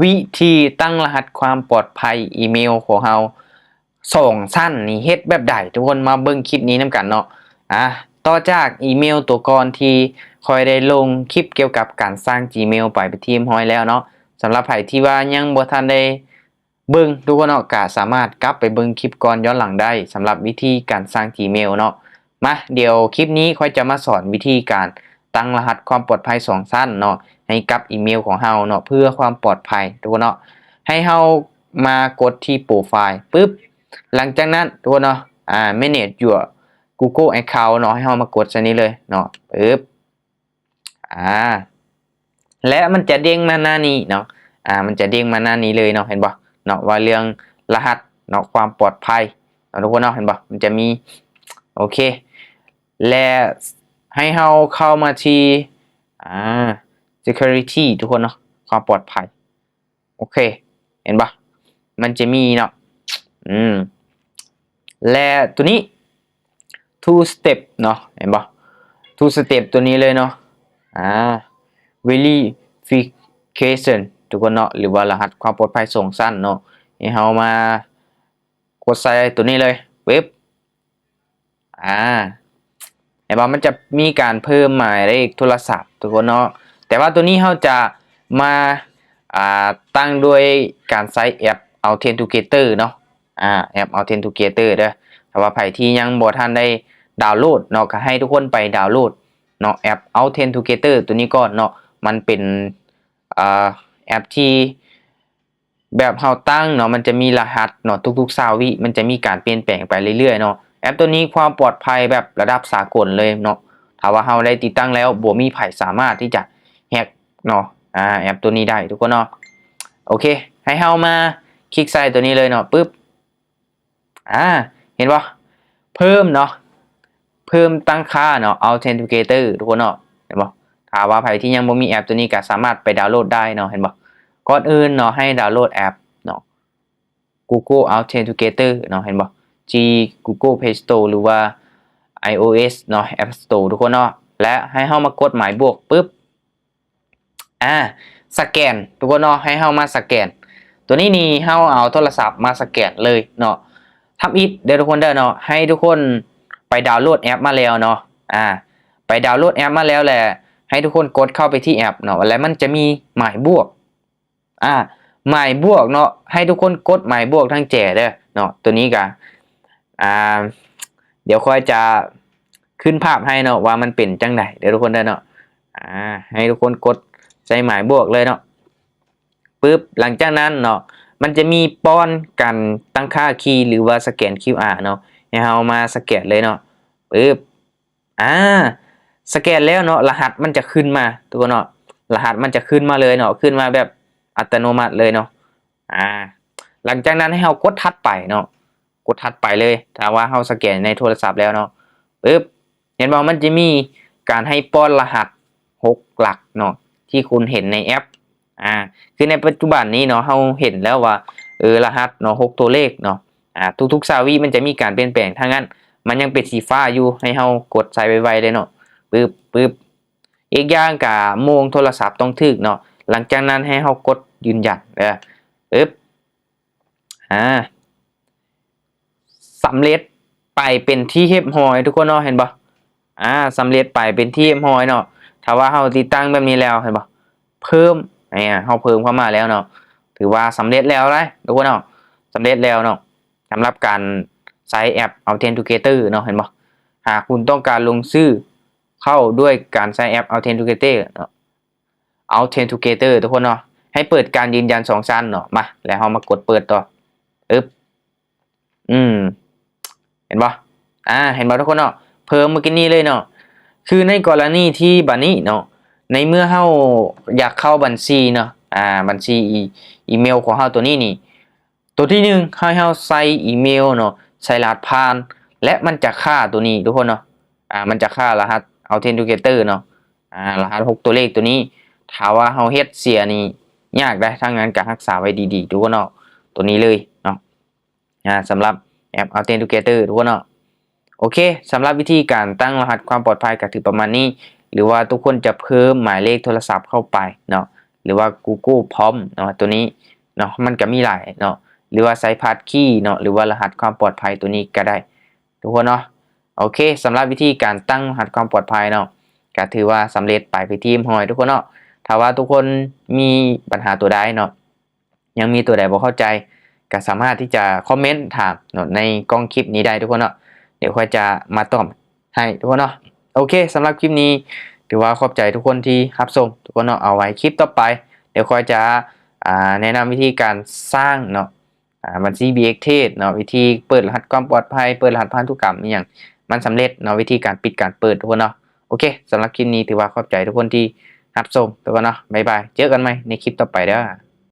ວິທີຕັ້ງລະຫັດຄວາມປອດໄພອີເມວຂອງເຮົາສອງຊັ້ນນີ້ເຮັດແບບໃດ? ທຸກຄົນມາເບິ່ງຄລິບນີ້ນຳກັນເນາະ. ອາ ຕໍ່ຈາກອີເມວຕົວກ່ອນທີ່ຂ້ອຍໄດ້ລົງຄລິບກ່ຽວກັບການສ້າງ Gmail ໄປເປັນທີ່ຮຽບຮ້ອຍແລ້ວເນາະ. ສຳລັບໃຜທີ່ວ່າຍັງບໍ່ທັນໄດ້ເບິ່ງ ທຸກຄົນເນາະ ກະສາມາດກັບໄປເບິ່ງຄລິບກ່ອນຍ້ອນຫຼັງໄດ້ ສຳລັບວິທີການສ້າງ Gmail ເນາະ. ມາ ດຽວຄລິບນີ້ຂ້ອຍຈະມາສອນວິທີການຕັ້ງລະຫັດຄວາມປອດໄພສອງຊັ້ນເນາະ ໃຫ້ກັບອີເມວຂອງເຮົາເນາະ ເພື່ອຄວາມປອດໄພ ທຸກຄົນເນາະ. ໃຫ້ເຮົາມາກົດທີ່ໂປຣໄຟລ໌ປຶບ ຫຼັງຈາກນັ້ນ ທຸກຄົນເນາະ ອາ manage your Google account ເນາະ ໃຫ້ເຮົາມາກົດໃສ່ນີ້ເລີຍເນາະ ປຶບ ອາ ແລະ ມັນຈະເດ້ງມາໜ້ານີ້ເນາະ ອາ ມັນຈະເດ້ງມາໜ້ານີ້ເລີຍເນາະ ເຫັນບໍ່ເນາະ ວ່າເລື່ອງລະຫັດເນາະ ຄວາມປອດໄພເນາະ ທຸກຄົນເນາະ ເຫັນບໍ່ ມັນຈະມີ ໂອເຄ ແລະ ໃຫ້ເຮົາເຂົ້າມາທີ່ ອາ security ທຸກຄົນເນາະ ຄວາມປອດໄພ ໂອເຄ ເຫັນບໍ່ ມັນຈະມີເນາະ ອືມ ແລະ ຕົວນີ້ two step ເນາະ ເຫັນບໍ່ two step ຕົວນີ້ເລີຍເນາະ ອາ verification ທຸກຄົນເນາະ ຫຼືວ່າລະຫັດຄວາມປອດໄພສອງຊັ້ນເນາະ ໃຫ້ເຮົາມາກົດໃສ່ຕົວນີ້ເລີຍ ປຶບ ອາ ເຫັນບໍ່ ມັນຈະມີການເພີ່ມໝາຍເລກໂທລະສັບ ທຸກຄົນເນາະ ແຕ່ວ່າຕົວນີ້ເຮົາຈະມາ ອາ ຕັ້ງດ້ວຍການໃຊ້ແອັບ Authenticator ເນາະ ອາ ແອັບ Authenticator ເດີ. ຖ້າວ່າໃຜທີ່ຍັງບໍ່ທັນໄດ້ດາວໂຫຼດເນາະ ກໍໃຫ້ທຸກຄົນໄປດາວໂຫຼດເນາະ ແອັບ Authenticator ຕົວນີ້ກ່ອນເນາະ ມັນເປັນ ອາ ແອັບທີ່ ແບບເຮົາຕັ້ງເນາະ ມັນຈະມີລະຫັດເນາະ ທຸກໆຊາວວິ ມັນຈະມີການປ່ຽນແປງໄປເລື້ອຍໆເນາະ. ແອັບຕົວນີ້ຄວາມປອດໄພແບບລະດັບສາກົນເລີຍເນາະ ຖ້າວ່າເຮົາໄດ້ຕິດຕັ້ງແລ້ວ ບໍ່ມີໃຜສາມາດທີ່ຈະແຮັກເນາະ ອາ ແອັບຕົວນີ້ໄດ້ທຸກຄົນເນາະ. ໂອເຄ ໃຫ້ເຮົາມາຄລິກໃສ່ຕົວນີ້ເລີຍເນາະ ປຶບ ອາ ເຫັນບໍ່ ເພີ່ມເນາະ ເພີ່ມຕັ້ງຄ່າເນາະ Authenticator ທຸກຄົນເນາະ ເຫັນບໍ່. ຖ້າວ່າໃຜທີ່ຍັງບໍ່ມີແອັບຕົວນີ້ກໍສາມາດໄປດາວໂຫຼດໄດ້ເນາະ ເຫັນບໍ່. ກ່ອນອື່ນເນາະ ໃຫ້ດາວໂຫຼດແອັບເນາະ Google Authenticator ເນາະ ເຫັນບໍ່ ທີ່ Google Play Store ຫຼືວ່າ iOS ເນາະ App Store ທຸກຄົນເນາະ ແລະ ໃຫ້ເຮົາມາກົດໝາຍບວກ ປຶບ ອາ ສະແກນ ທຸກຄົນເນາະ ໃຫ້ເຮົາມາສະແກນ ຕົວນີ້ນີ້ເຮົາເອົາໂທລະສັບມາສະແກນເລີຍເນາະ. ທຳອິດເດີທຸກຄົນເດີເນາະ ໃຫ້ທຸກຄົນໄປດາວໂຫຼດແອັບມາແລ້ວເນາະ ອາ ໄປດາວໂຫຼດແອັບມາແລ້ວ ແລະ ໃຫ້ທຸກຄົນກົດເຂົ້າໄປທີ່ແອັບເນາະ ແລະ ມັນຈະມີໝາຍບວກ ອາ ໝາຍບວກເນາະ ໃຫ້ທຸກຄົນກົດໝາຍບວກທາງແຈເດີເນາະ. ຕົວນີ້ກະ ອາ ດຽວຂ້ອຍຈະຂຶ້ນພາບໃຫ້ເນາະ ວ່າມັນເປັນຈັ່ງໃດເດີທຸກຄົນເດີເນາະ. ອາ ໃຫ້ທຸກຄົນກົດໃສ່ໝາຍບວກເລີຍເນາະ ປຶບ ຫຼັງຈາກນັ້ນເນາະ ມັນຈະມີປ້ອນການຕັ້ງຄ່າຄີ ຫຼືວ່າສະແກນ ຄິວອາ ເນາະ ໃຫ້ເຮົາມາສະແກນເລີຍເນາະ ປຶບ ອາ ສະແກນແລ້ວເນາະ ລະຫັດມັນຈະຂຶ້ນມາ ທຸກຄົນເນາະ ລະຫັດມັນຈະຂຶ້ນມາເລີຍເນາະ ຂຶ້ນມາແບບອັດຕະໂນມັດເລີຍເນາະ. ອາ ຫຼັງຈາກນັ້ນໃຫ້ເຮົາກົດຖັດໄປເນາະ ກົດຖັດໄປເລີຍ ຖ້າວ່າເຮົາສະແກນໃນໂທລະສັບແລ້ວເນາະ ປຶບ ເຫັນບໍ່ ມັນຈະມີການໃຫ້ປ້ອນລະຫັດຫົກຫຼັກເນາະ ທີ່ຄຸນເຫັນໃນແອັບ ອາ ຄືໃນປັດຈຸບັນນີ້ເນາະ ເຮົາເຫັນແລ້ວວ່າ ເອີ ລະຫັດເນາະ ຫົກຕົວເລກເນາະ ອາ ທຸກໆຊາວວິມັນຈະມີການປ່ຽນແປງ ຖ້າງນັ້ນມັນຍັງເປັນສີຟ້າຢູ່ ໃຫ້ເຮົາກົດໃສ່ໄວໆເລີຍເນາະ ປຶບ ປຶບ ອີກຢ່າງກະໂມງໂທລະສັບຕ້ອງຖືກເນາະ. ຫຼັງຈາກນັ້ນໃຫ້ເຮົາກົດຢືນຢັນເດີ ປຶບ ອາ ສຳເລັດໄປເປັນທີ່ຮຽບຮ້ອຍທຸກຄົນເນາະ ເຫັນບໍ່ ອາ ສຳເລັດໄປເປັນທີ່ຮຽບຮ້ອຍເນາະ. ຖ້າວ່າເຮົາຕິດຕັ້ງແບບນີ້ແລ້ວ ເຫັນບໍ່ ເພີ່ມ ອາ ເຮົາເພີ່ມເຂົ້າມາແລ້ວເນາະ ຖືວ່າສຳເລັດແລ້ວໄດ໋ທຸກຄົນເນາະ ສຳເລັດແລ້ວເນາະ ສຳລັບການໃຊ້ແອັບ Authenticator ເນາະ ເຫັນບໍ່. ຫາກຄຸນຕ້ອງການລົງຊື່ເຂົ້າດ້ວຍການໃຊ້ແອັບ Authenticator ເນາະ Authenticator ທຸກຄົນເນາະ ໃຫ້ເປີດການຢືນຢັນສອງຊັ້ນເນາະ. ມາ ແລ້ວເຮົາມາກົດເປີດຕໍ່ ອຶບ ອືມ ເຫັນບໍ່ ອາ ເຫັນບໍ່ທຸກຄົນເນາະ ເພີ່ມມື້ກີ້ນີ້ເລີຍເນາະ. ຄືໃນກໍລະນີທີ່ບາດນີ້ເນາະ ໃນເມື່ອເຮົາຢາກເຂົ້າບັນຊີເນາະ ອາ ບັນຊີອີ ອີເມວຂອງເຮົາຕົວນີ້ນີ້ ຕົວທີໜຶ່ງ ໃຫ້ເຮົາໃສ່ອີເມວເນາະ ໃສ່ລະຫັດຜ່ານ ແລະ ມັນຈະຂ້າຕົວນີ້ທຸກຄົນເນາະ ອາ ມັນຈະຂ້າລະຫັດ Authenticator ເນາະ ອາ ລະຫັດຫົກຕົວເລກຕົວນີ້. ຖ້າວ່າເຮົາເຮັດເສຍນີ້ຍາກໄດ໋ ຖ້າງນັ້ນກະຮັກສາໄວ້ດີໆທຸກຄົນເນາະ ຕົວນີ້ເລີຍເນາະ ອາ ສຳລັບແອັບ Authenticator ທຸກຄົນເນາະ. ໂອເຄ ສຳລັບວິທີການຕັ້ງລະຫັດຄວາມປອດໄພກໍຖືປະມານນີ້ ຫຼືວ່າທຸກຄົນຈະເພີ່ມໝາຍເລກໂທລະສັບເຂົ້າໄປເນາະ ຫຼືວ່າ Google Prompt ເນາະ ຕົວນີ້ເນາະ ມັນກໍມີຫຼາຍເນາະ ຫຼືວ່າໃສ່ Passkey ເນາະ ຫຼືວ່າລະຫັດຄວາມປອດໄພຕົວນີ້ກໍໄດ້ ທຸກຄົນເນາະ. ໂອເຄ ສຳລັບວິທີການຕັ້ງລະຫັດຄວາມປອດໄພເນາະ ກໍຖືວ່າສຳເລັດໄປເປັນທີ່ຮຽບຮ້ອຍ ທຸກຄົນເນາະ. ຖ້າວ່າທຸກຄົນມີບັນຫາຕົວໃດເນາະ ຍັງມີຕົວໃດບໍ່ເຂົ້າໃຈ ກໍສາມາດທີ່ຈະຄອມເມັນຖາມເນາະ ໃນກ້ອງຄລິບນີ້ໄດ້ ທຸກຄົນເນາະ. ດຽວຂ້ອຍຈະມາຕອບໃຫ້ ທຸກຄົນເນາະ. ໂອເຄ ສຳລັບຄລິບນີ້ ຖືວ່າຂອບໃຈທຸກຄົນທີ່ຮັບຊົມ ທຸກຄົນເນາະ. ເອົາໄວ້ຄລິບຕໍ່ໄປ ດຽວຂ້ອຍຈະ ອ່າ ແນະນຳວິທີການສ້າງເນາະ ອ່າ ບັນຊີ BX Trade ເນາະ ວິທີເປີດລະຫັດຄວາມປອດໄພ ເປີດລະຫັດພັນທຸກຳອີ່ຫຍັງ ມັນສຳເລັດເນາະ ວິທີການປິດການເປີດ ທຸກຄົນເນາະ. ໂອເຄ ສຳລັບຄລິບນີ້ ຖືວ່າຂອບໃຈທຸກຄົນທີ່ຮັບຊົມ ທຸກຄົນເນາະ. ບາຍບາຍ ເຈີກັນໃໝ່ໃນຄລິບຕໍ່ໄປເດີ້.